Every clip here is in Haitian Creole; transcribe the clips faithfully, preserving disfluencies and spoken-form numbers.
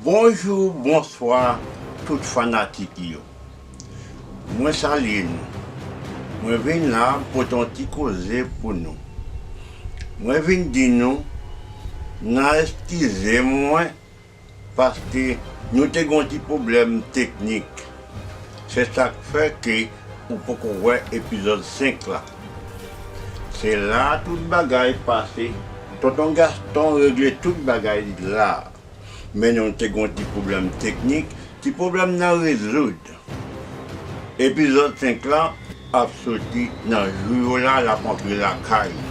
Bonjou, bonswa, tout fanatik yo. Mwen salye nou. Mwen vin la pote yon ti koze pou nou. Mwen vin di nou, n a eskize mwen, paske nou te gen yon ti pwoblèm teknik. Se sa k fè ke ou poko wè epizòd senk la. Se la tout bagay pase. Tonton Gaston regle tout bagay la. Men nou te gen yon ti pwoblèm teknik, ti pwoblèm nan rezoud. Epizòd senk la ap soti nan jou yo la, l ap antre lakay ou.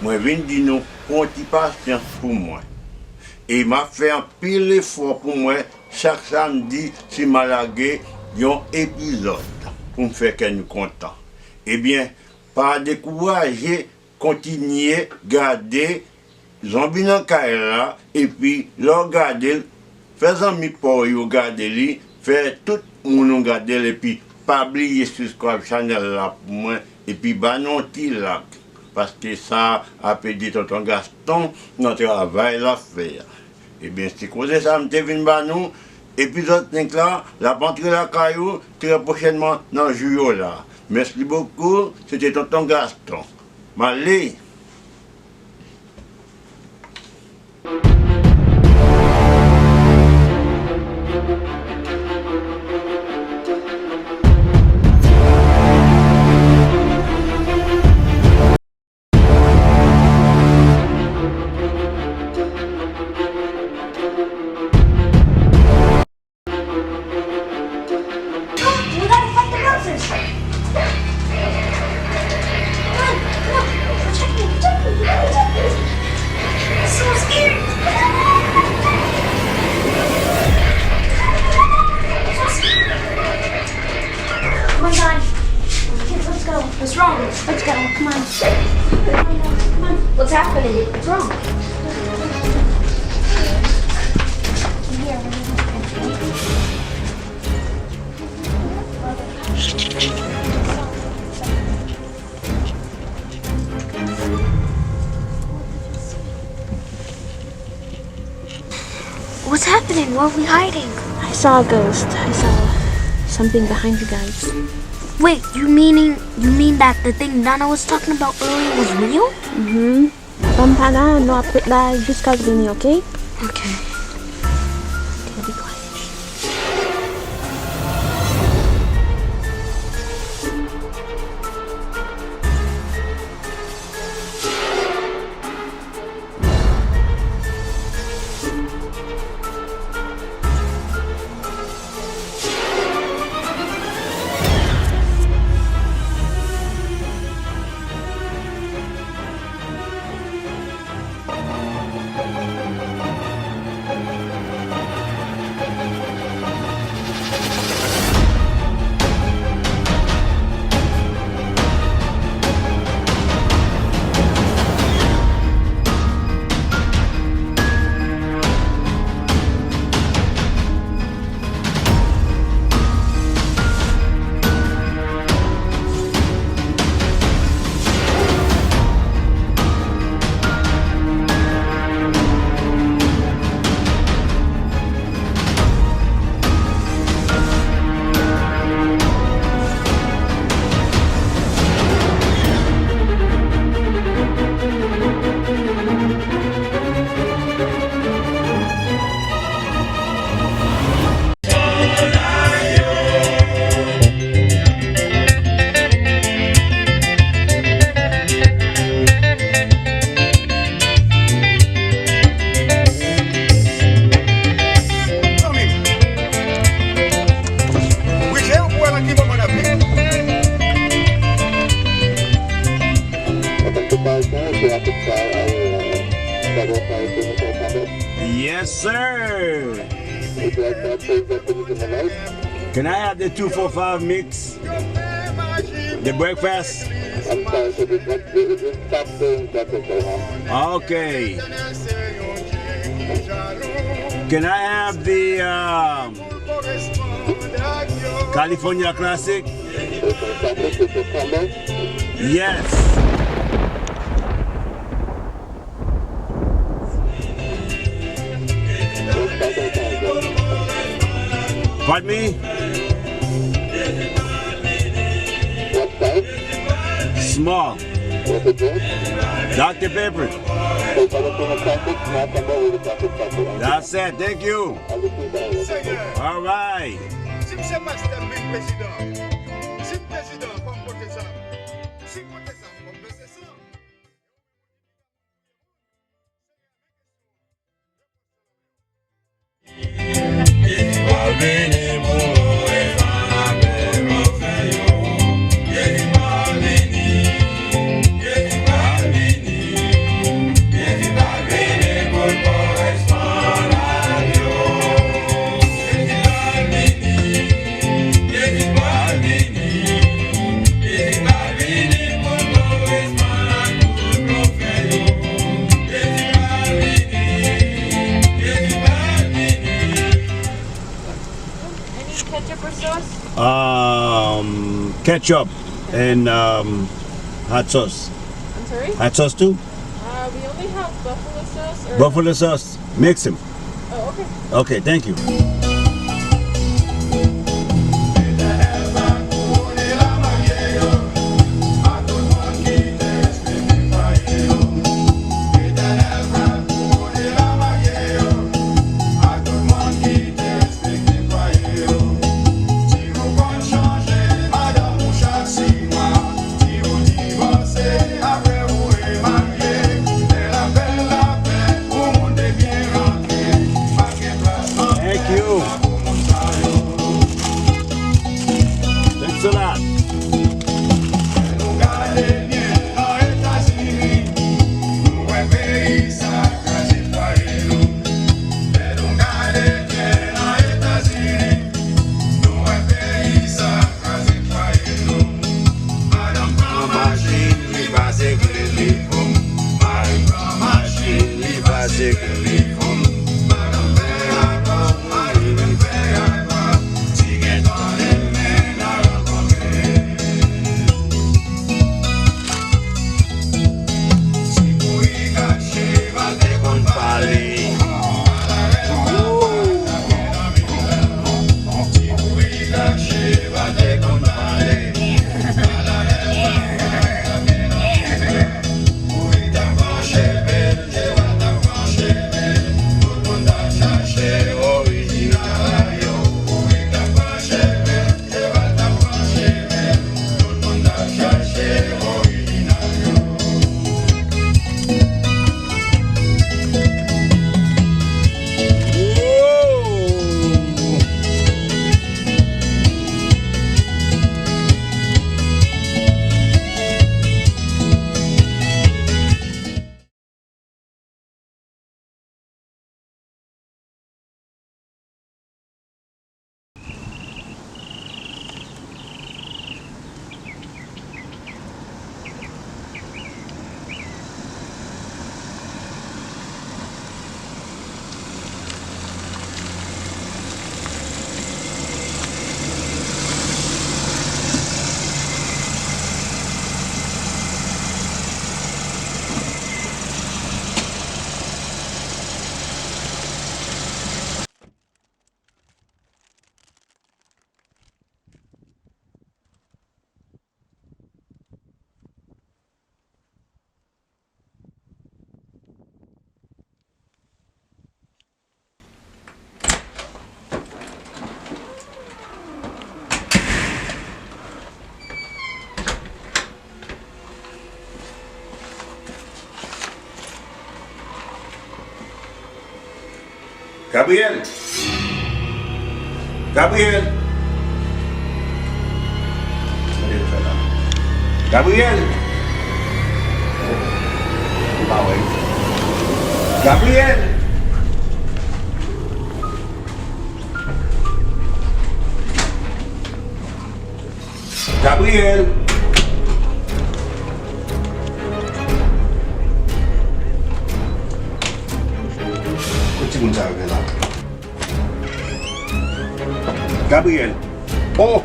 Mwen vin di nou, pran ti pasyans pou mwen. E m ap fè anpil efò pou mwen chak samdi si m a lage yon epizòd pou m fè kè nou kontan. Ebyen, pa dekouraje, kontinye gade Zonbi nan kay la, epi lè w gade l, fè zanmi pa w yo gade li, fè tout moun ou gade l, epi pa bliye subscribe chanèl la pou mwen, epi ba nou yon ti like, paske sa ap ede Tonton Gaston nan travay l ap fè a. Ebyen, se koze sa m te vin ba nou. Epizòd senk la, l ap antre lakay ou trè pwochènman nan jou yo la. Mèsi bokou, se te Tonton Gaston. M ale. We gotta fight the monsters. Come on, come on. Protect me, protect me, protect me. I'm so scared. I'm so scared. Oh my God. Kids, let's go. What's wrong? Let's go. Come on. Come on. What's happening? What's wrong? What's happening? What are we hiding? I saw a ghost. I saw something behind you guys. Wait, you meaning you mean that the thing Donna was talking about earlier was real? Mm-hmm. Ban m pa la, nou ap ret la jiska l vini, oke? Oke. Oke, be quiet. Yes, sir. Can I have the two four five mix? The breakfast? I'm sorry, so the, the, the, the stop the breakfast right now. Okay. Can I have the, um, California Classic? Yes. Pardon me? What size? Small. What address? Doctor Pepper. So if I look for the traffic, small combo with the traffic packet. That's it. Thank you. I'll be two dollars. All right. Si m se pastè, m vin prezidan. Si m prezidan, fò m pote sa. Si m pote sa, fò m pote sa. Any ketchup or sauce? Um, ketchup and um, hot sauce. I'm sorry? Hot sauce too? Uh, we only have buffalo sauce or Buffalo sauce. Mix them. Oh, okay. Okay, thank you. Thank you. Thanks a lot. Madanm pran machin, li pase kle li pou m. Mari pran machin, li pase kle li pou m. Madanm fè atò, mari menm fè atò. Si gen tan demen n a rankontre. Si kouri kache pa te konn pale. Gabriel! Gabriel! Gabriel! Gabriel! Gabriel! Kot timoun sa yo ye la? Gabriel! Oh!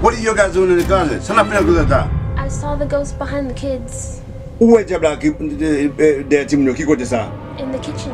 What are you guys doing in the closet? Sa n ap fè nan klozèt la? I saw the ghost behind the kids. Ou wè dyab la ki, eh, eh, dèyè timoun yo, ki kote sa? In the kitchen.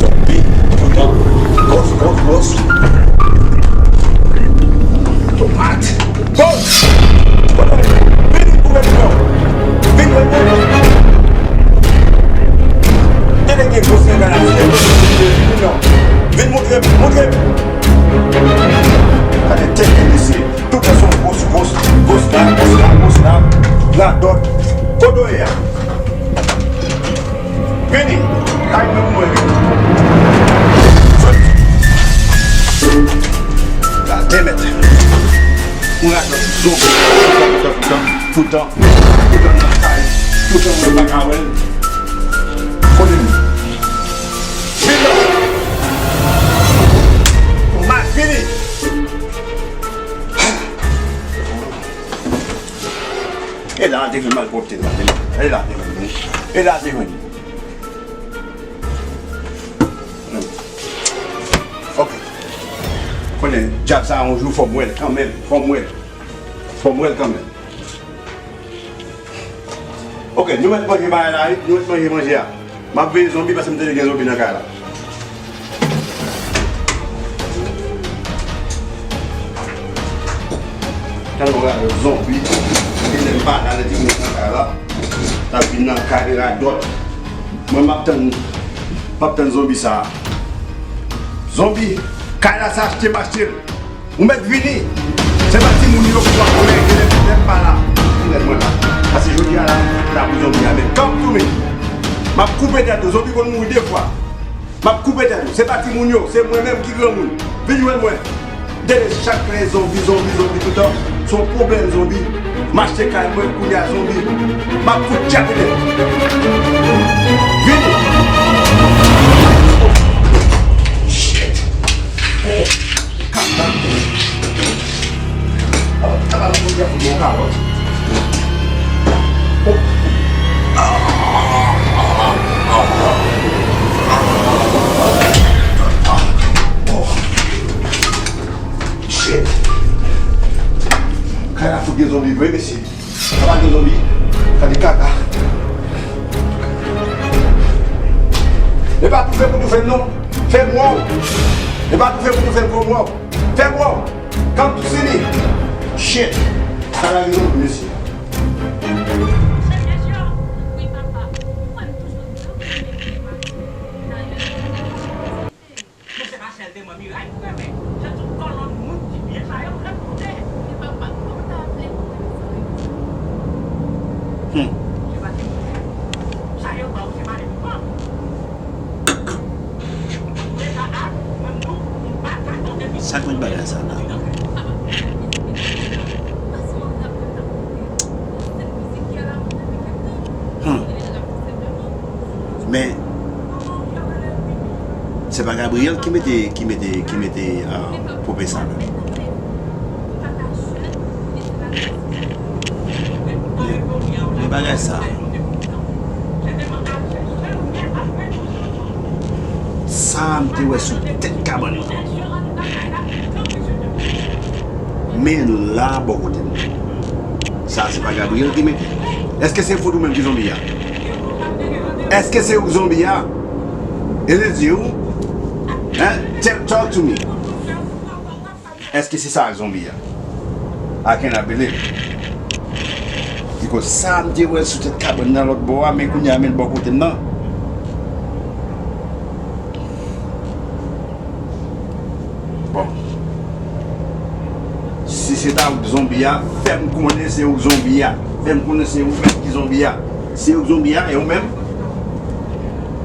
Zonbi, toutan, ghost, ghost, ghost. Tomat. Ghost! Vin pou mwen, non. Vin pou mwen. Tande gen ghost nan gala, vin, non. Vin montre m, montre m. Gade tèt enbesil. Tout sa se yon ghost, ghost, ghost la, ghost la, ghost la. Radòt. Kote w ye a? Vini. Kay mwen pou mwen, vini. Sot. La, demèt. Yon radòt zonbi. Toutan, toutan, toutan, toutan nan kay. Toutan mwen pa ka wè l. Kote m? Vini. Mas, vini. E la, te jwenn malpwòpte la. E la, te jwenn li. E la, te jwenn li. Hmm. Ok. Konnen, dyab sa a, yon jou, fò m wè l kanmenm. Fò m wè l. Fò m wè l kanmenm. Ok, nou mèt manje bagay la, wi. Nou mèt manje manje a. M ap veye zonbi paske m tande gen zonbi nan kay la. Tande yon radòt zonbi. Depi lè m pa la, lè timoun nan kay la. T ap vin nan kay radòt. Mwen, m ap tann, m ap tann zonbi sa a. Zonbi, kay la se achte m achte l. Ou mèt vini. Se pa timoun yo ki w ap wè, genlè, genlè m pa la. Genlè mwen la. Paske jodi a la, m ta prizon m ya, men kanm tounen. M ap koupe tèt ou, zonbi konn mouri de fwa. M ap koupe tèt ou. Se pa timoun yo, se mwen menm ki granmoun. Vin jwenn mwen. Tande chak lè zonbi, zonbi, zonbi toutan. Se yon pwoblèm zonbi. M achte kay mwen, kounye a zonbi. M ap fout tchèpete. Vini. Shit. Kaka. Ala, ala, ala, ala, ala. Shit. Kay la fout gen zonbi vre, mesye. Sa pa gen zonbi. Sa gen kaka. E pa toufe pou toufe m non. Fè m wè w. E pa toufe pou toufe m, fè m wè w. Fè m wè w. Kanm tou sini. Shit. Sa pa gen zonbi, mesye. Wi, papa. Ou wè m toujou di w. Hmm. Sa k met bagay sa la? Hmm. Men, se pa Gabriel ki mete, ki mete, ki mete, ah, pope sa la. Men, men bagay sa. Sa m te wè sou tèt kabann nan. Men la bò kote m. Sa se pa Gabriel ki mete. Èske se fout ou menm ki zonbi a? Èske se ou k zonbi a? Is it you? Hein? Tell, talk to me. Èske se sa k zonbi a? I cannot believe. Because sa m te wè sou tèt kabann nan lòt bò a, men kounye a men l bò kote m nan. Bon. Si se ta ou k zonbi a, fè m konnen se ou k zonbi a. Fè m konnen se ou menm ki zonbi a. Se ou k zonbi a, e ou menm?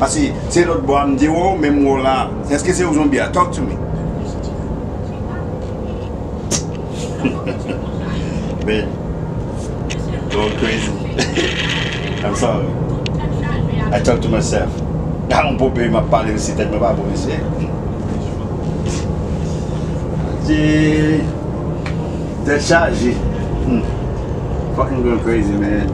Paske se lòt bò a m te wè w, men m wè w la. Èske se ou k zonbi a? Talk to me. Man, going crazy. I'm sorry. I talk to myself. A yon pope m ap pale, se tèt mwen pa bon, mesye. Tèt chaje. Hmm. Fucking going crazy, man.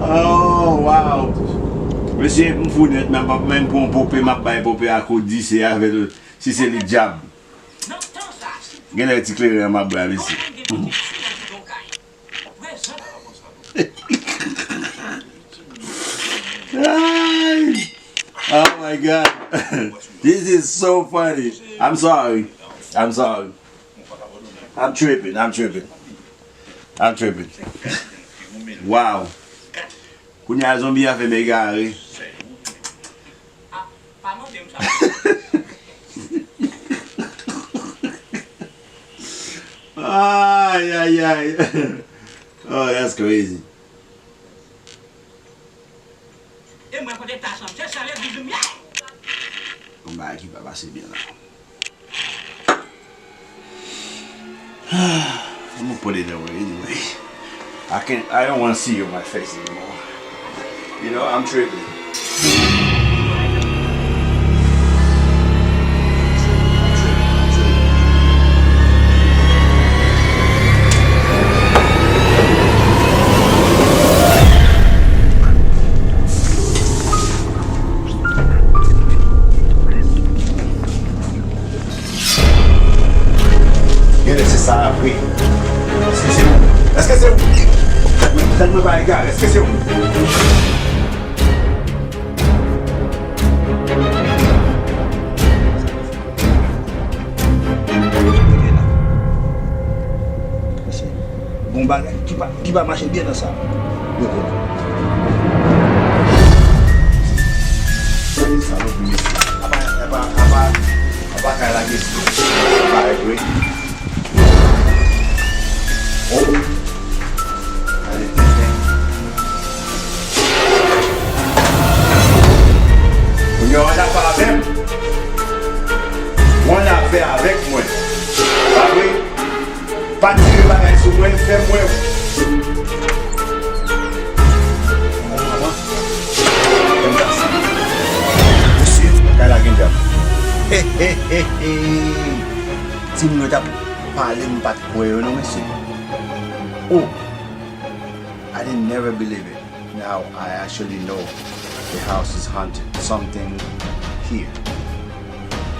Oh, wow. Mesye, m fou nèt, men m p ap menm pran yon pope, m ap bay pope a kout di se avè l, si se li dyab. Genlè ti kleren an m ap bay, mesye. Ay! Oh my God. This is so funny. I'm sorry. I'm sorry. I'm tripping. I'm tripping. I'm tripping. Wow. Kounye a zonbi a fè m egare. Ay, ay, ay. Oh, that's crazy. E mwen kote tach lan, se sèl legliz m ye. Yon bagay ki pa pase byen la. I'm gonna put it away anyway. I can't, I don't wanna see your my face anymore. You know, I'm tripping. Genlè se sa a vre. Èske se ou? Èske se ou? Tèt mwen, tèt mwen pa egare. Èske se ou? Mesye, gon bagay ki pa, ki pa mache byen nan sa. Yo konnen. Salopri, mesye. Apa, apa, apa, apa kay la gen sou. Apa, vre. Oh. Ale, tenten. Kounye a, w ann afè avè m. W ann afè avèk mwen. Pa vre? Pa tire bagay sou mwen, fè m wè w. Mesye, kay la gen dyab. He, he, he, he. Timoun yo t ap pale, m pa t kwè yo non, mesye. Oh! I didn't never believe it. Now I actually know the house is haunted. Something here.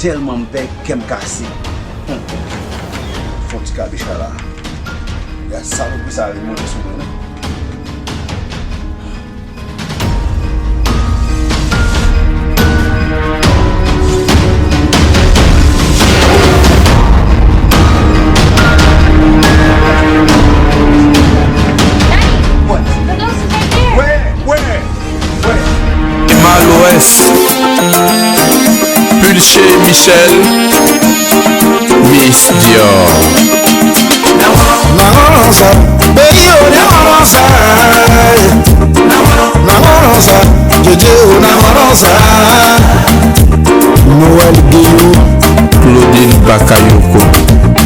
Tèlman m pè, kè m kase. Hmm. Fon ti kabicha la. Ya salopri sa vin monte sou mwen, non? Daddy, the ghost is right there. Where? Where? Michel, Miss Dior. Nan ran sa, peyi yo nan ran sa. Nan ran sa, Djedje yo nan ran sa. Noël Guillou, Claudine Bakayoko.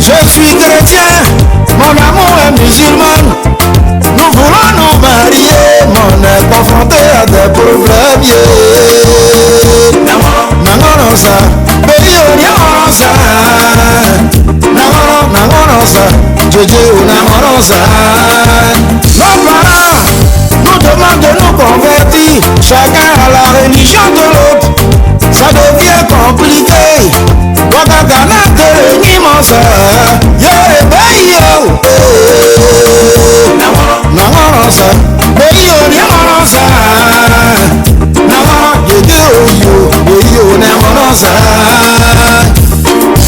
Je suis chrétien, mon amour est musulmane. Nous voulons nous marier, mais on est confronté à des problèmes, yeah. Nan ran sa, peyi yo nan ran sa. Nan ran, nan ran sa, Djedje yo nan ran sa. Nos parents nous demandent de nous convertir, chacun à la religion de l'autre. Ça devient compliqué. Wakagana te ni mansa. Yeah, baby, yo. Nan ran sa, peyi yo nan ran sa. Nan ran, yo, yo, yo, yo, nan ran sa.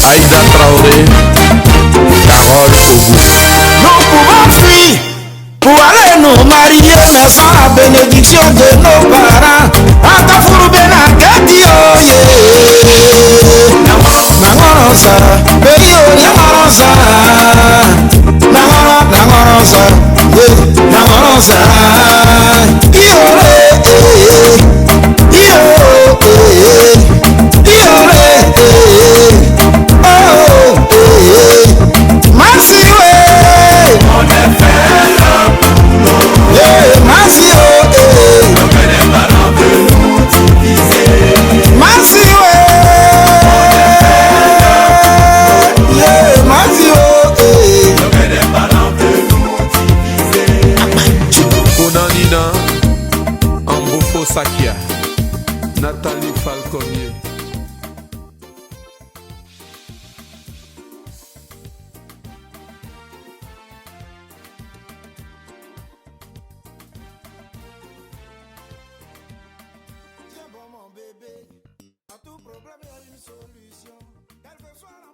Aïda Traoré, Carole Ogou. Nou pou ban fi, pou ale nou marye, men san la bénédiction de nos parents. Ata fulu bena keti, oh, yeah. Nan ran sa, peyi yo nan ran sa. Nan ran, nan ran sa, yeah, nan ran sa. Iyo, eh, eh, eh. Iyo, eh, eh. Iyo, eh, eh, eh. Oh, eh, eh. Masi, we. Yeah, masi, oh, eh. Masi, we. Yeah, masi, oh, eh. Konanina, Ambofo Sakia, Nathalie Falconier. Byen bon, mon bébé, à tout problème, il y a une solution. Quelle que soit la